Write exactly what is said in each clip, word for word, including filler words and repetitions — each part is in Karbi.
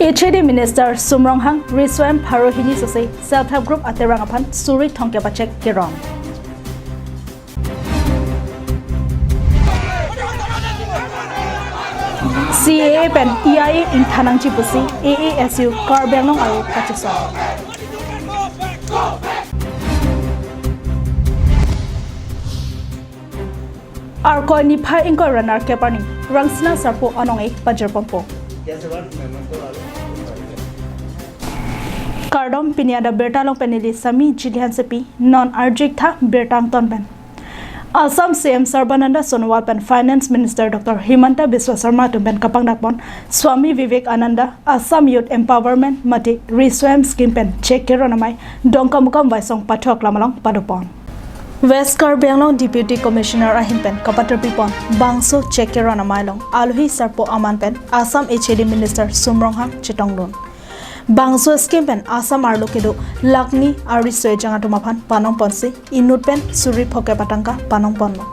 H A D Minister Sum Ronghang riso-em pharo hini sose Self Help Group aterang aphan suri thomkep achek kerong. C A A pen E I A ingthan nangji pusi A A S U Karbi Anglong aro kachesong. Arkoi niphai ingkoi ra nerkep arni Rangsina Sarpo Anong-e pajirponpo. Kardom, pini adap birta along pen neli Sami Jili Hansepi. Non arju-ik tha birta angton pen. Assam C M Sarbananda Sonowal pen Finance Minister Doctor Himanta Biswa Sarma atum pen kapangdakpon Swami Vivekananda Assam Youth Empowerment mate riso-em scheme pen chek keron amei Dongkamukam Vaisong Pathok lam along padopon. West Karbi Anglong Deputy Commissioner ahin pen kapaterpipon bangso chek keron amei along alohi sarpo aman pen Assam H A D Minister Sum Ronghang chetongdun. Bangso scheme pen Assam arlo kedo lakh ni ariso ejang atum aphan panongponsi inut pen suri phokep atangka panongponlo.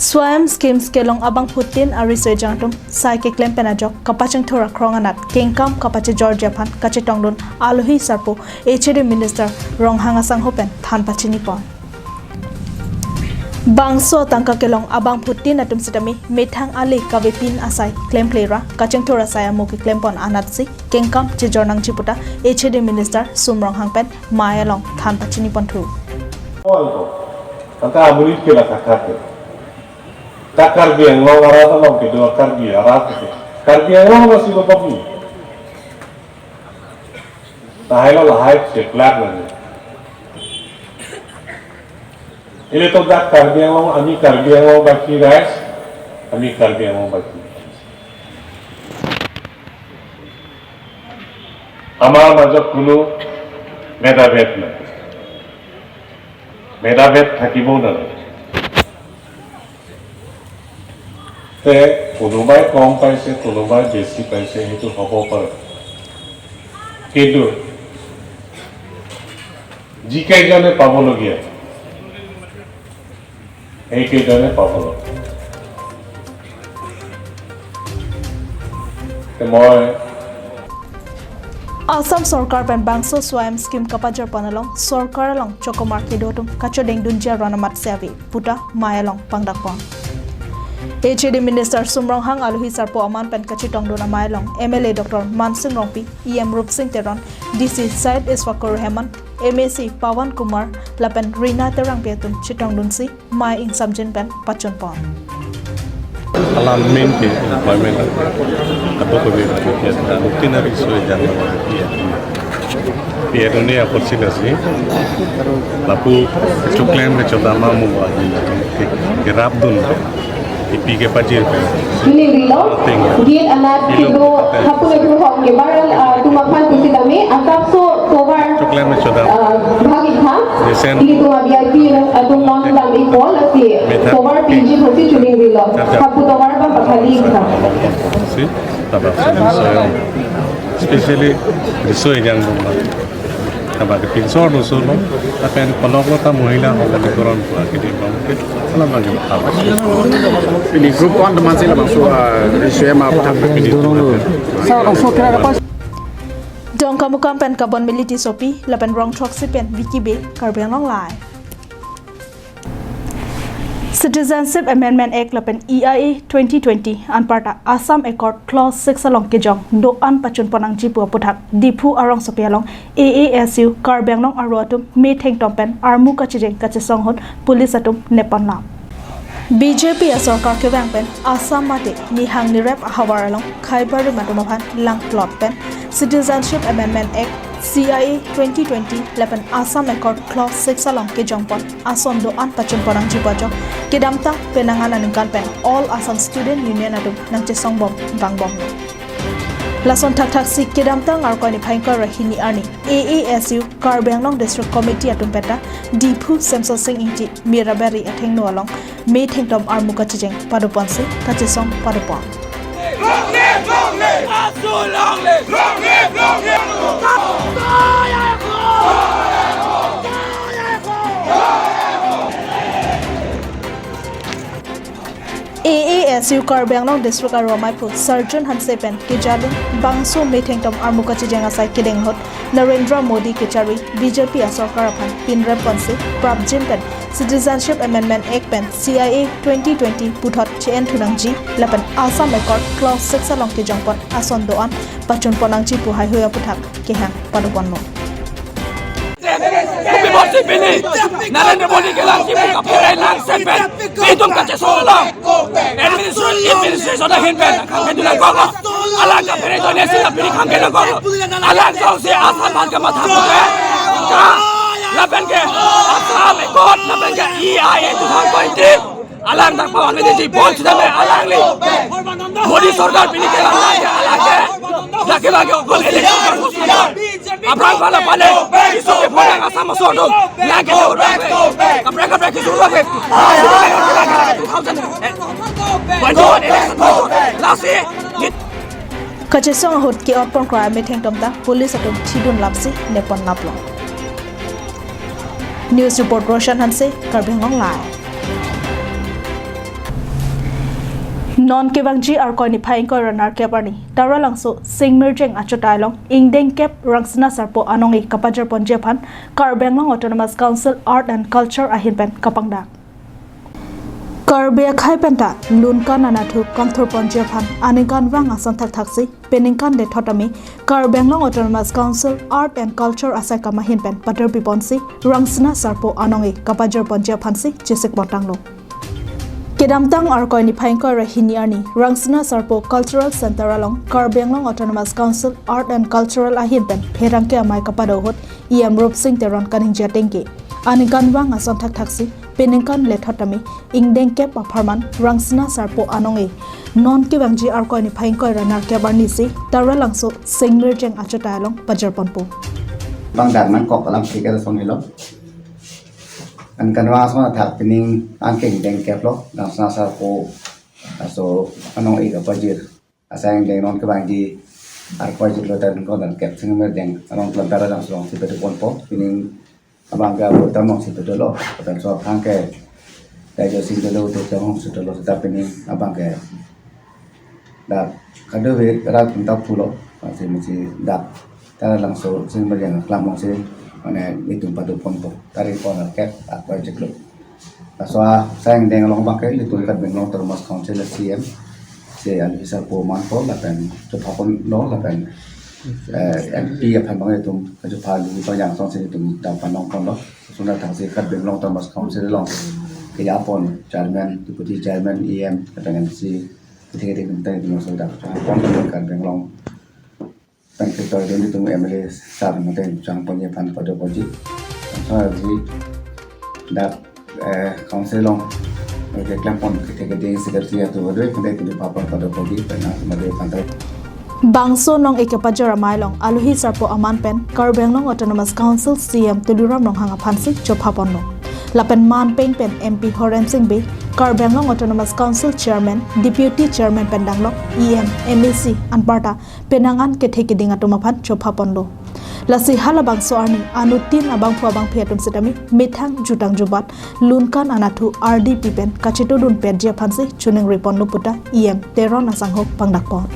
Swayam schemes kelong abangphutin ariso ejang atum sai keklem pen ajok kapachingthur akrong anat kengkam kapachejorji aphan kachetongdun alohi sarpo H A D Minister Ronghang asangho pen than pachinipon. Bangso atangka kelong abangphutin atum sitame methang ale kavepin asai klemkle ra kachingthur asai amo keklempon anatsi kengkam chejor nangji puta H A D Minister Sum Ronghang pen mei along than pachiniponthu. Angka amurit ke la kakar ke. Kakar Karbi Anglong arat along kedo Karbi arat ke. Karbi Anglong masih bapak ni. Tahai lo lahai seklak nani. Ilitum dak Karbi Anglong, ami Karbi Anglong baki guys, ami Karbi Anglong baki. Amar majot kuno bhedabhed nai. Bhedabhed thakibo nai. Te konobai kom paise, konobai besi paise, সেইটো হ'ব পাৰে। কিন্তু যিকেইজনে পাবলগীয়া, সেইকেইজনে পাব লাগে। তে মই Assam sorkar pen bangso Swayam scheme kapajirpon along sorkar along chokomar kedo atum kachodengdunji aron amatsi ave puta mei along pangdakpon. H A D Minister Sum Ronghang alohi sarpo aman pen kachetongdun amei along M L A Doctor Mansing Rongpi, E M Rupsing Teron, D C Syed Ishwakar Rahman, M A C Pawan Kumar lapen Rina Terangpi atum chetongdunsi mei ingsamjin pen pachunpon. Alam main ke employment. Ato ko be ke ta nutina riso ejang. Pia dunia opportunity. Lapu choklem ke chodama mu ke, kerap dun. Ipi ke pajir. Ini rilo, gate anat kido hapun itu hok ke baral, ah, tumapan pusitame, angkapso tovar, choklem ke chodam. Ah, bhagi tha. Recent. Ini tuma V I P atum non dam ipol, lasi tovar pinji hosi chuning rilo. Hapu tovar ba pathali tha. Si, tabak si, so, especially riso ejang dun. Kaba ke pinso do solo, lapen konoklo ta mohila hok ke koron pula ke di bang ke, alam lagi apa. Ini group one teman sih langsung, ah, riso ejang apa. Dongkamukam pen Kabon Militi Sopi, lapen Rongthroksi pen Vicky Bey, Karbi Anglong Live. Citizenship Amendment Act lapen E I A twenty twenty anparta Assam Accord Clause six along kejong do-an pachunpon nangji pu aputhak Diphu arongsopi along A A S U Karbi Anglong aro atum methengtom pen armu kachijeng kachesong ahut police atum nepponlang. B J P asorkar kevang pen Assam mate nihang nirep ahavar along khaibarim atum aphan langplot pen Citizenship Amendment Act, C I A twenty twenty lapen Assam Accord Clause six along kejongpon ason do-an pachunpon nangji pu ajok kedamtang penang aningkan pen All Assam Student Union atum nangchesongbom vangbomlo. Lason thakthaksi kedamtang Arkoi niphai ingkoi ra hini arni A A S U Karbi Anglong District Committee atum penta Diphu Semsonsing Ingti Mirabari athengno along methengtom armu kachijeng padoponsi kachesong padopon. Long live, long live! Asu long live! Long live, long live! A A Karbi Anglong District aro amaiphu Sarjun Hanse pen kejalung bangso methengtom armu kachijeng asai kedeng ahut Narendra Modi kechari B J P asorkar aphan pinrem ponsi prapjin pen Citizenship Amendment Act pen C A A twenty twenty puthot che-en thunangji lapen Assam Accord Clause six along kejongpon ason do-an pachun ponnangji pu haihui aputhak kehang padoponlo. Kopi apotsi pini Narendra Modi kelang kipu kaphere lang sepen itum kachesong along administration, administration ahin pen khangke dunangkoklo. Alang kaphere do-an si la pini khangke nangkoklo. Alang jongsi Assam aphan kamatha puke ka lapen ke Assam Accord lapen ke E I A two thousand twenty alang dak pawang ini ji bol sudah me alangli. Modi sorkar pini kelang lagi alangke. Lagi lagi okon election bagus sudah. Aphrang pala pale isu ke phone Assam aso do. Lagi do lagi. Kaprek kaprek isu lagi. Two thousand. Bantu election bagus. Lasi. Kachesong ahut ke-otpon krai methengtom ta police atum thidun lapsi nepon laplo. News report Roshan Hanse, Karbi Anglong Live. Non kevangji Arkoi niphai ingkoi ra nerkep arni Taralangso Singmirjeng achotai along ingdeng kep Rangsina Sarpo Anong-e kapajar ponji aphan Karbi Anglong Autonomous Council Art and Culture ahin pen kapangdak. Karbi akhai penta lun kan anatthu kangthur ponji aphan aningkanvang ason thakthaksi peningkan lethot tame Karbi Anglong Autonomous Council Art and Culture asai kam ahin pen paderpi ponsi Rangsina Sarpo Anong-e kapajar ponji aphansi chesik pontanglo. Kedamtang Arkoi niphai ingkoi ra hini arni Rangsina Sarpo Cultural Center along Karbi Anglong Autonomous Council Art and Cultural ahin pen pherangke amei kapado ahut E M Rupsing Teron kaningje atengke aningkanvang ason thakthaksi peningkan lethot tame ingdeng kep apharman Rangsina Sarpo Anong-e non kevangji Arkoi niphai ingkoi ra nerkep arnisi Taralangso Singmirjeng achotai along pajar ponpo. Bang dar nangkok alam tiga song helo. Aningkanvang ason athak pining angkeng deng keplo Rangsina Sarpo aso Anong-e kapajir. Asai ingdeng non kevangji Arkoi chiklo tarik ko nerkep Singmirjeng along kelantar along sulong si petu ponpo pining abang ke abu tamong si petu lo. Petu so abang ke Daijo Sing dolo tu tamong si petu lo seta pining abang ke dak kado be rat pun tap pulo masih masih dak Taralangso Singmirjeng aklam along si mane itum padu ponpo tarik ko nerkep Arkoi chiklo. Laso asai ingdeng along abang ke itum Karbi Anglong Autonomous Council C E M si Alohi Sarpo aman po lapen chopha ponlo lapen eh, M P aphan abang itum chopha lu to yang song si itum dam panong ponlo. Sunda thangsi Karbi Anglong Autonomous Council along keja pon chairman, deputy chairman, E M lapen M C, kethek kethek itum ta itum so dam pon Karbi Anglong. Thank you to itum M L A sir mate chang ponji aphan pado ponji. Sa ji dak eh, council along eh, keklem pon kethek kethek secretary atu adoi kethek kethek papa pado ponji pena mate pantai. Bangso anong-e kapajar amei along Alohi Sarpo aman pen Karbi Anglong Autonomous Council C E M Tuliram Ronghang aphansi chopha ponlo. Lapen manpeng pen M P Horen Sing Bey, Karbi Anglong Autonomous Council Chairman, Deputy Chairman pen danglok E M, M A C anparta penang an kethek keding atum aphan chopha ponlo. Lasi halabangso arni anuttin abangphu abangphi atum setame methang jutang jubat lun kan anatthu ardi pi pen kachetudun petji aphansi choningri ponlo puta E M Teron asangho pangdak pon.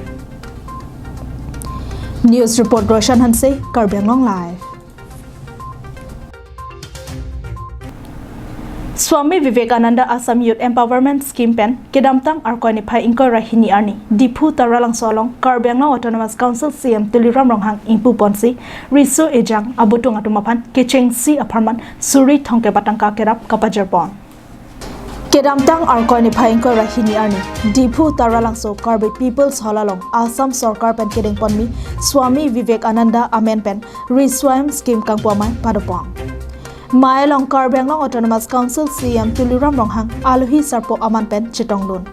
News report Roshan Hanse, Karbi Anglong Live. Swami Vivekananda Assam Youth Empowerment Scheme pen kedamtang Arkoi niphai ingkoi ra hini arni Diphu Taralangso along Karbi Anglong Autonomous Council C E M Tuliram Ronghang ingpu ponsi riso ejang abutung atum aphan kechengsi apharman suri thomkep atangka kerap kapajar pon. Kedamtang Arkoi niphai ingkoi ra hini arni Diphu Taralangso Karbi People's Hall along Assam sorkar pen kedeng ponmi Swami Vivekananda amen pen Riswayam scheme kangpu amei pado pon. Mei along Karbi Anglong Autonomous Council C E M Tuliram Ronghang Alohi Sarpo aman pen chetongdun.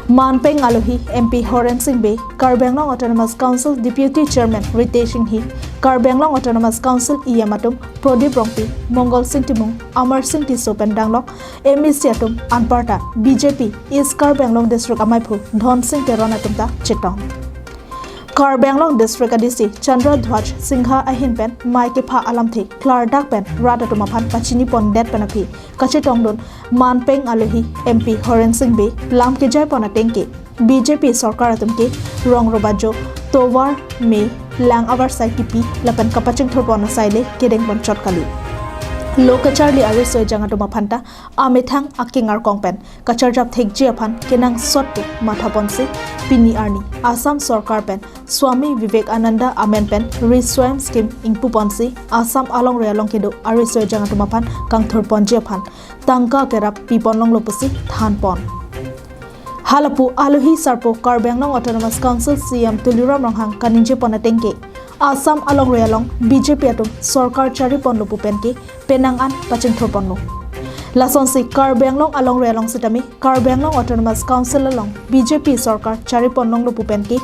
Manpeng alohi M P Horen Sing Bey, Karbi Anglong Autonomous Council Deputy Chairman Ritesh Enghi, Karbi Anglong Autonomous Council E M atum Prodip Rongpi, Mongol Sing Timung, Amar Sing Tisso pen danglok M A C atum anparta B J P East Karbi Anglong District ameiphu Dhon Sing Teron atum ta chetong. Karbi Anglong District A D C Chandra Dhwaj Singha ahin pen mei kepha alamthe klardak pen rat atum aphan pachini pondet pen aphi kachetongdun manpeng alohi M P Horen Sing Bey lam kejai pon ateng ke B J P sorkar atum ke rong robajo tovar me lang avarsai kipi lapen kapachingthur pon asai le kedeng pon chot kali. Lo kacharli ariso ejang atum aphan ta amethang akingar kong pen kacharjap thekji aphan kenangsot pu matha ponsi pini arni Assam sorkar pen Swami Vivekananda amen pen Riswam scheme ingpu ponsi Assam alongri along kedo ariso ejang atum aphan kangthur ponji aphan tangka kerap pi pon longlo pusi than pon. Halapu alohi sarpo Karbi Anglong Autonomous Council C E M Tuliram Ronghang kaningje pon ateng ke Assam alongri along B J P atum sorkar chari ponlo pu pen ke penang an pachingthur ponlo. Lasonsi Karbi Anglong alongri along sitame Karbi Anglong Autonomous Council along B J P sorkar chari pon longlo pu pen ke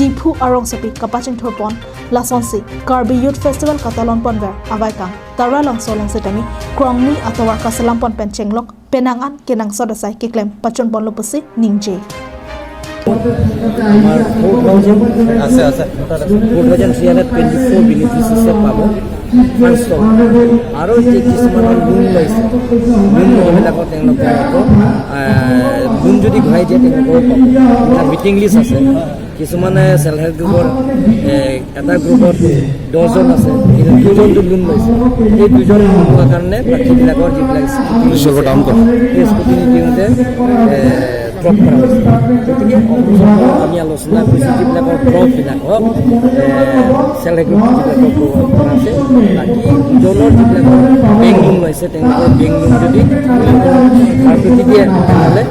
Diphu arongsopi kapachingthur pon lasonsi Karbi Youth Festival katalon ponver avaikang Taralangso along sitame krongni atovar kaselam pon pen chenglok penang an kenangsot asai keklem pachun ponlo pusi ningje. আমাৰ four thousand আছে আছে four thousand three hundred twenty four বেনিফিচিয়াৰীয়ে পাব ফাৰ্ষ্ট। আৰু যে কিছুমানৰ লোন লৈছে, লোন লোৱাবিলাকো তেওঁলোকে আকৌ লোন যদি ঘূৰাই দিয়ে তেওঁলোকেও পাব। এইবিলাক ৱেটিং লিষ্ট আছে। কিছুমানে ছেল্ফ হেল্প গ্ৰুপৰ এ, এটা গ্ৰুপত দহজন আছে, কিন্তু দুজনটো লোন লৈছে। এই দুজন লোন লোৱাৰ কাৰণে বাকীবিলাকৰ যিবিলাক স্কুটি দুশৰ দাম কম। সেই স্কুটি নিদিওঁতে ড্ৰপ কৰা হৈছে। গতিকে অফিচত আমি আলোচনা কৰিছোঁ যিবিলাকৰ ড্ৰপবিলাক হওক, ছেল্ফ হেল্প গ্ৰুপ যিবিলাকৰ ড্ৰপ কৰা আছে, বাকী দুজনৰ যিবিলাকৰ বেংক লোন লৈছে তেওঁলোকৰ বেংক লোন যদি তেওঁলোকৰ ঘৰটো দি দিয়ে তেতিয়াহ'লে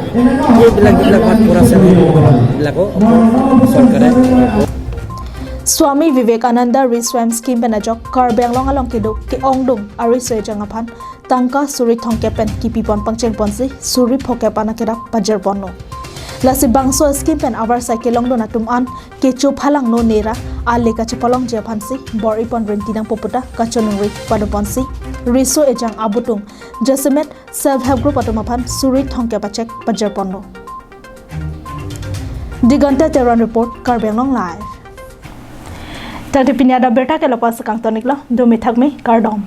এইবিলাক যিবিলাক বাদ পৰা আছে সেইবিলাকো চৰকাৰে Swami Vivekananda Riswam scheme pen ajok Karbi Anglong along kedo ke-ongdung ariso ejang aphan tangka suri thomkep pen kipi pon pangcheng ponsi suri phokep ana kerap pajir ponlo. Lasi bangso scheme pen avarsai kelongdun atum an kecho phalangno nera ale kachepalongji aphansi bor-i pon rinti nangpo puta kachoningri pado ponsi riso ejang abutung jasemet self help group atum aphan suri thomkep achek pajir ponlo. Diganta Teron report, Karbi Anglong Live. Tangte pini adap abirta ke lapu-an si kangton-iklo, dome thakme, kardom.